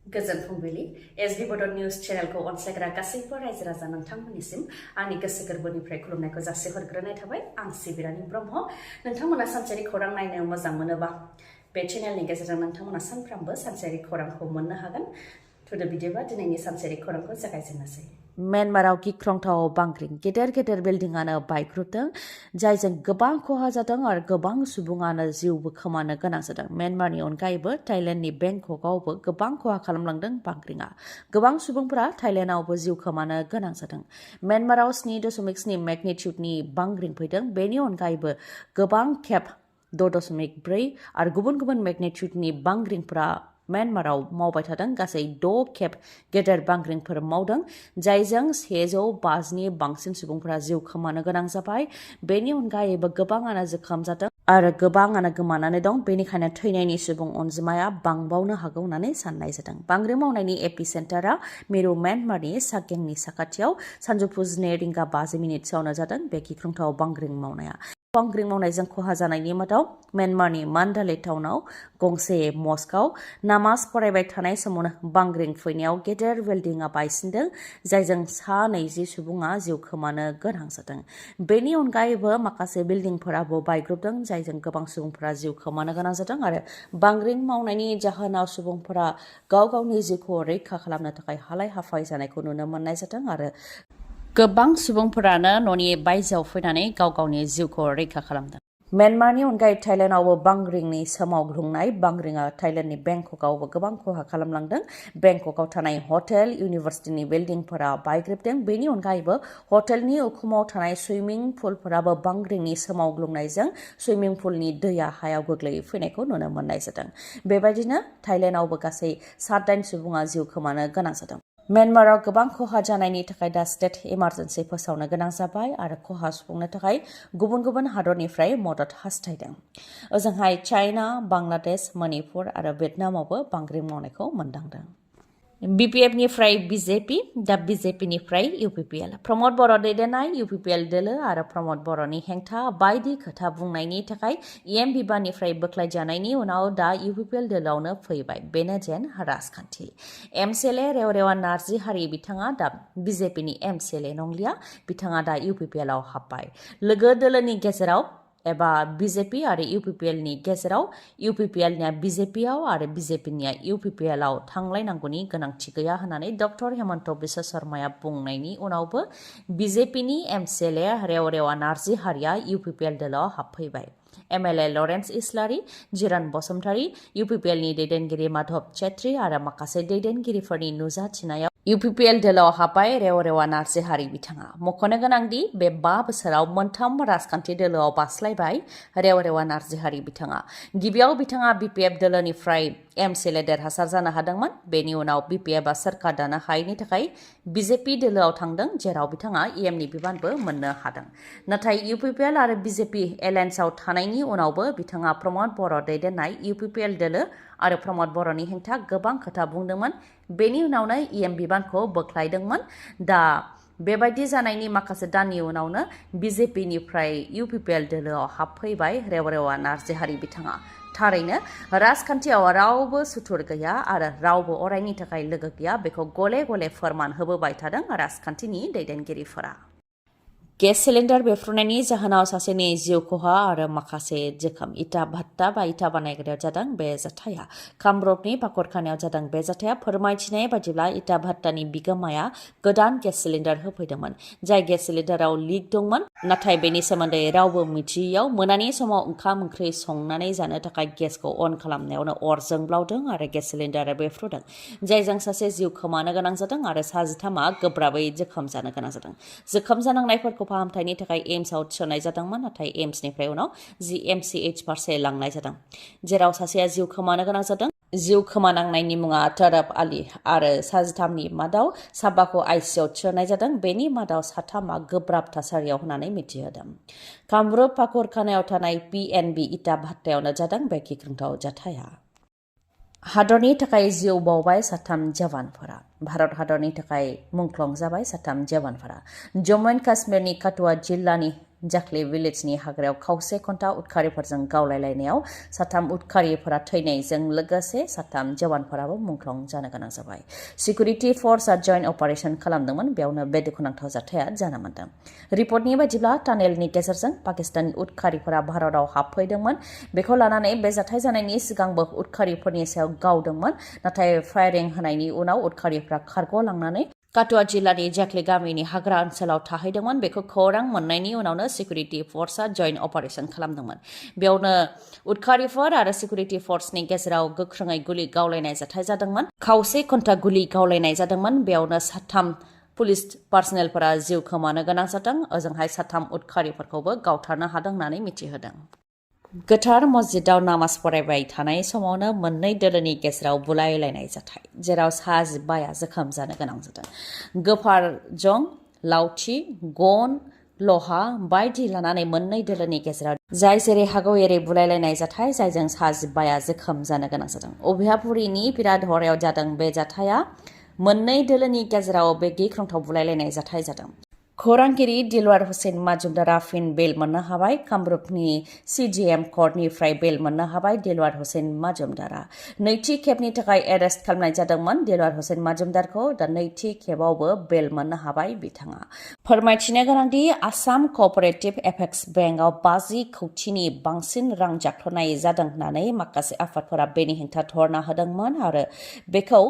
गोजोन फुंबिलि एसबी बड निउज चेनेलखौ अनसायग्रा गासैबो रायजो राजा नोंथांमोननिसिम आंनि गोसो गोरबोनिफ्राय खुलुमनायखौ जासिहरग्रोनाय थाबाय आं सिबि रानि ब्रह्म नोंथांमोना सानसेयारि खौरां नायनो मोजां मोनोबा बे चेनेलनि गेजेरजों नोंथांमोना सानफ्रामबो सानसेयारि खौरांखौ मोननो हागोन थुदो बिदिबा दिनैनि सानसेयारि खौरांखौ जागायजेननोसै म्यानमाराव गिख्रंथाव बांग्रिं गेदेर बिल्डिंआनो बायग्रुबदों जायजों गोबां खहा जादों आरो गोबां सुबुङानो जिउबो खोमानो गोनां जादों म्यानमारनि अनगायैबो थाइलेन्डनि बेंककआवबो गोबां खहा खालामलांदों बांग्रिंआ गोबां सुबुंफोरा थाइलेन्डआवबो जिउ खोमानो गोनां जादों म्यानमाराव 7.7 मेगनिट्युडनि बांग्रिं फैदों बेनि अनगायैबो गोबां खेब 6.4 आरो गुबुन मेगनिट्युडनि बांग्रिंफोरा म्यानमाराव मावबाय थादों गासै 6 खेब गेदेर बांग्रिंफोर मावदों जायजों 150नि बांसिन सुबुंफोरा जिउ खोमानो गोनां जाबाय बेनि अनगायैबो गोबाङानो जोखोम जादों आरो गोबाङानो गोमानानै दं बेनिखायनो थैनायनि सुबुं अनजिमाया बांबावनो हागौ होननानै साननाय जादों बांग्रिं मावनायनि एपिसेन्टारा मिरु म्यानमारनि सागेंनि साखाथियाव सानजौफु 2:50 जादों बे गिख्रंथाव बांग्रिं मावनाया बांग्रिं मावनायजों खहा जानायनि मादाव म्यानमारनि मान्डाले टाउनाव गंसे मस्कआव नामाज फरायबाय थानाय समावनो बांग्रिं फैनायाव गेदेर बिल्डिंआ बायसिनदों जायजों 20 सुबुङा जिउ खोमानो गोनां जादों बेनि अनगायैबो माखासे बिल्डिंफोराबो बायग्रुबदों जायजों गोबां सुबुंफोरा जिउ खोमानो गोनां जादों आरो बांग्रिं मावनायनि जाहोनाव सुबुंफोरा गावनि जिउखौ रैखा खालामनो थाखाय हालाय हाफाय जानायखौ नुनो मोननाय जादों आरो गोबां सुबुंफोरानो न'नि बायजोआव फैनानै गावनि जिउखौ रैखा खालामदों म्यानमारनि अनगायै थाइलेन्डआवबो बांग्रिंनि सोमावग्लुंनाय बांग्रिंआ थाइलेन्डनि बेंककआवबो गोबां खहा खालामलांदों बेंककआव थानाय हटेल इउनिभार्सिटिनि बिल्डिंफोरा बायग्रेबदों बेनि अनगायैबो हटेलनि उखुमाव थानाय सुइमिं पुलफोराबो बांग्रिंनि सोमावग्लुंनायजों सुइमिं पुलनि दैया हायाव गोग्लैयै फैनायखौ नुनो मोननाय जादों बेबायदिनो थाइलेन्डआवबो गासै 7 सुबुङा जिउ खोमानो गोनां जादों म्यानमाराव गोबां खहा जानायनि थाखाय दा स्टेट इमारजेन्सि फोसावनो गोनां जाबाय आरो खहा सुफुंनो थाखाय गुबुन हादरनिफ्राय मदद हास्थायदों ओजोंहाय चाइना बांलादेश मणिपुर आरो भियेटनामावबो बांग्रिं मावनायखौ मोनदांदों BPFनिफ्राय BJP दा BJPनिफ्राय UPPL प्रमद बर' दैदेननाय UPPL दोलो आरो प्रमद बर'नि हेंथा बायदि खोथा बुंनायनि थाखाय EM बिबाननिफ्राय बोख्लायजानायनि उनाव दा UPPL दोलोआवनो फैबाय बेनो जेन राजखान्थि MCLAआ रेवरेवा नार्जि हारि बिथाङा दा BJPनि MCLA नंलिया बिथाङा दा UPPLआव हाबबाय लोगो दोलोनि गेजेराव एबा BJP आरो UPPLनि गेजेराव UPPLनिया BJPआव आरो BJPनिया UPPLआव थांलायनांगौनि गोनांथि गैया होननानै डक्टर हेमन्त बिश्व शर्माया बुंनायनि उनावबो BJPनि MCLA रेवरेवा नार्जि हारिया UPPL दोलोआव हाबफैबाय MLA लरेन्स इस्लारि जिरान बसुमतारी UPPLनि दैदेनगिरि माधव चेत्री आरो माखासे दैदेनगिरिफोरनि नुजाथिनायाव UPPL दोलोआव हाबबाय रेवरेवा नार्जि हारि बिथाङा मख'नो गोनांदि बे 5 बोसोराव मोनथाम राजखान्थि दोलोआव बास्लायबाय रेवरेवा नार्जि हारि बिथाङा गिबियाव बिथाङा BPF दोलोनिफ्राय MCLA देरहासार जानो हादोंमोन बेनि उनाव BPFआ सोरखार दानो हायैनि थाखाय BJP दोलोआव थांदों जेराव बिथाङा EMनि बिबानबो मोननो हादों नाथाय UPPL आरो BJP एलायन्सआव थानायनि उनावबो बिथाङा प्रमद बर' दैदेननाय UPPL दोलो आरो प्रमद बर'नि हेंथा गोबां खोथा बुंदोंमोन बेनि उनावनो EM बिबानखौ बोख्लायदोंमोन दा बेबायदि जानायनि माखासे दाननि उनावनो BJPनिफ्राय UPPL दोलोआव हाबफैबाय रेवरेवा नार्जि हारि बिथाङा थारैनो राजखान्थियाव रावबो सुथुर गैया आरो रावबो अरायनि थाखाय लोगो गैया बेखौ गले फोरमान होबोबाय थादों राजखान्थिनि दैदेनगिरिफोरा गेस सिलिन्डार बेफ्रुनायनि जाहोनाव सासेनि जिउ खहा आरो माखासे जोखोम इटा भाट्टा बा इटा बानायग्रायाव जादों बे जाथाया कामरुपनि पाकरखानायाव जादों बे जाथाया फोरमायथिनाय बायदिब्ला इटा भाट्टानि बिगोमाया गोदान गेस सिलिन्डार होफैदोंमोन जाय गेस सिलिन्डाराव लिक दंमोन नाथाय बेनि सोमोन्दै रावबो मिथियैयाव मोनानि समाव ओंखाम ओंख्रि संनानै जानो थाखाय गेसखौ अन खालामनायावनो अर जोंब्लावदों आरो गेस सिलिन्डारा बेफ्रुदों जायजों सासे जिउ खोमानो गोनां जादों आरो 13 गोब्राबै जोखोम जानो गोनां जादों जोखोम जानांनायफोरखौ फाहामथायनि थाखाय एम्सआव थिसननाय जादोंमोन नाथाय एम्सनिफ्राय उनाव GMCH फारसे लांनाय जादों जेराव सासेया जिउ खोमानो गोनां जादों जिउ खोमानांनायनि मुङा रादाब आली आरो 13नि मादाव साबाखौ ICUआव थिसननाय जादों बेनि मादाव 3 गोब्राब थासारियाव होननानै मिथिहोदों कामरुप पाकरखानायाव थानाय PNB इटा भाट्टायावनो जादों बे गिख्रंथाव जाथाया हादरनि थाखाय जिउ बावबाय 3 जवानफोरा भारत हादरनि थाखाय मुंख्लं जाबाय 3 जवानफोरा जम्मु एन्ड काश्मीरनि काठुआ जिल्लानि जाखले विलेजनि हाग्रायाव खावसे घन्टा उदखारिफोरजों गावलायलायनायाव साथाम उदखारिफोरा थैनायजों लोगोसे साथाम जवानफोराबो मुंख्लं जानो गोनां जाबाय। सिकिउरिटि फर्सआ जइन्ट अपारेशन खालामदोंमोन, बेयावनो बे दुखुनांथाव जाथाया जानो मोन्दों। रिपर्टनि बायदिब्ला टानेलनि गेजेरजों पाकिस्ताननि उदखारिफोरा भारतआव हाबफैदोंमोन। बेखौ लानानै बे जाथाय जानायनि सिगांबो उदखारिफोरनि सायाव गावदोंमोन, नाथाय फायारिं होनायनि उनाव उदखारिफोरा खारग'लांनानै काठुआ जिल्लानि जाखले गामिनि हाग्रा ओनसोलाव थाहैदोंमोन। बेखौ खौरां मोननायनि उनावनो सिकिउरिटि फर्सआ जइन्ट अपारेशन खालामदोंमन। बेयावनो उदखारिफोर आरो सिकिउरिटि फर्सनि गेजेराव गोख्रोङै गुलि गावलायनाय जाथाय जादोंमोन। खावसे घन्टा गुलि गावलायनाय जादोंमोन। बेयावनो साथाम पुलिस पार्सनेलफोरा जिउ खोमानो गोनां जादों। ओजोंहाय साथाम उदखारिफोरखौबो गावथारनो हादों होननानै मिथिहोदों। गोथार मस्जिदाव नामाज फरायबाय थानाय समावनो मोननै दोलोनि गेजेराव बुलायलायनाय जाथाय, जेराव सा 15 जोखोम जानो गोनां जादों। गोफार जं, लावथि, गन, लहा बायदि लानानै मोननै दोलोनि गेजेराव जाय जेरै हागौ एरै बुलायलायनाय जाथाय, जायजों सा 15 जोखोम जानो गोनां जादों। अभयापुरीनि बिरादहरायाव जादों बे जाथाया। मोननै दोलोनि गेजेराव बे गिख्रंथाव बुलायलायनाय जाथाय जादों। खौरांगिरि दिलवार हुसैन माजुमदारा फिन बेल मोननो हाबाय। कामरुपनि CGM कर्टनिफ्राय बेल मोननो हाबाय दिलवार हुसैन माजुमदारा। नैथि खेबनि थाखाय एरेस्ट खालामनाय जादोंमोन दिलवार हुसैन माजुमदारखौ। दा नैथि खेबावबो बेल मोननो हाबाय बिथाङा। फोरमायथिनो गोनांदि आसाम कअपारेटिभ एपेक्स बेंकआव 50 कौटिनि बांसिन रां जाख्ल'नाय जादों होननानै माखासे आफादफोरा बेनि हेंथा धरना होदोंमोन आरो बेखौ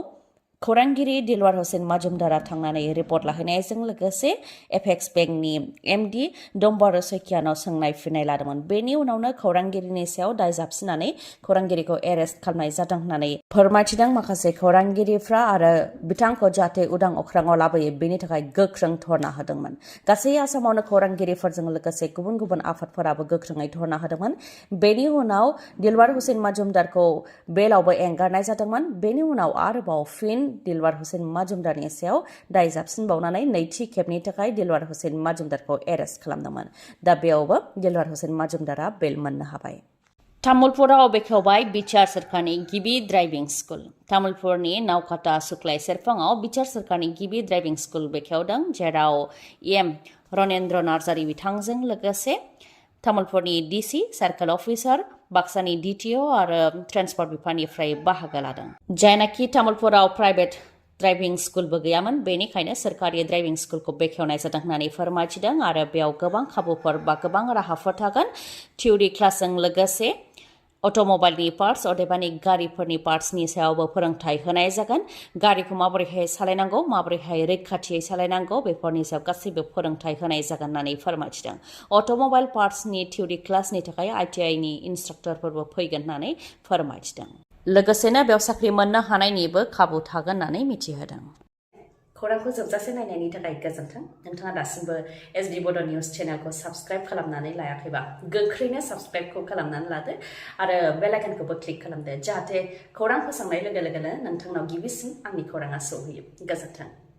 खौरांगिरि दिलवार हुसैन माजुमदारा थांनानै रिपर्ट लाहैनायजों लोगोसे एपेक्स बेंकनि MD दम्बारु सैकियानाव सोंनाय फिननाय लादोंमोन। बेनि उनावनो खौरांगिरिनि सायाव दाय जाबसिननानै खौरांगिरिखौ एरेस्ट खालामनाय जादों होननानै फोरमायथिदों माखासे खौरांगिरिफ्रा आरो बिथांखौ जाहाथे उदां अख्राङाव लाबोयो बेनि थाखाय गोख्रों धरना होदोंमोन। गासै आसामावनो खौरांगिरिफोरजों लोगोसे गुबुन गुबुन आफादफोराबो गोख्रोङै धरना होदोंमोन। बेनि उनाव दिलवार हुसैन माजुमदारखौ बेलावबो एंगारनाय जादोंमोन। बेनि उनाव आरोबाव फिन दिलवार हुसैन माजुमदारनि सायाव दाय जाबसिनबावनानै नैथि खेबनि थाखाय दिलवार हुसैन माजुमदारखौ एरेस्ट खालामदोंमोन। दा बेयावबो दिलवार हुसैन माजुमदारा बेल मोननो हाबाय। तामुलपुराव बेखेवबाय बिटिआर सोरखारनि गिबि ड्राइभिं स्कुल। तामुलपुरनि नावकाटा सुक्लाय सेरफाङाव बिटिआर सोरखारनि गिबि ड्राइभिं स्कुल बेखेवदों, जेराव EM रनेन्द्र नार्जारि बिथांजों लोगोसे तामुलपुरनि DC, सार्केल अफिसार, बाक्सानि DTO आरो ट्रेन्सपर्ट बिफाननिफ्राय बाहागो लादों। जायनाखि तामुलपुराव प्राइभेट ड्राइभिं स्कुलबो गैयामोन, बेनिखायनो सोरखारि ड्राइभिं स्कुलखौ बेखेवनाय जादों होननानै फोरमायथिदों आरो बेयाव गोबां खाबुफोर बा गोबां राहाफोर थागोन। थिउरि क्लासजों लोगोसे अट'मबाइलनि पार्ट्स, अदेबानि गारिफोरनि पार्ट्सनि सायावबो फोरोंथाय होनाय जागोन। गारिखौ माबोरैहाय सालायनांगौ, माबोरैहाय रैखाथियै सालायनांगौ, बेफोरनि सायाव गासैबो फोरोंथाय होनाय जागोन होननानै फोरमायथिदों। अट'मबाइल पार्ट्सनि थिउरि क्लासनि थाखाय ITIनि इन्सट्राक्टरफोरबो फैगोन होननानै फोरमायथिदों। लोगोसेनो बेयाव साख्रि मोननो हानायनिबो खाबु थागोन होननानै मिथिहोदों। खौरांखौ जोबजासे नायनायनि थाखाय गोजोन्थों। नोंथाङा दासिमबो SD बड' निउस चेनेलखौ साबस्क्राइब खालामनानै लायाखैबा गोख्रैनो साबस्क्राइबखौ खालामनानै लादो आरो बेल आइकनखौबो क्लिक खालामदो, जाहाथे खौरां फोसावनाय लोगो लोगोनो नोंथांनाव गिबिसिन आंनि खौराङा सौहैयो। गोजोन्थों।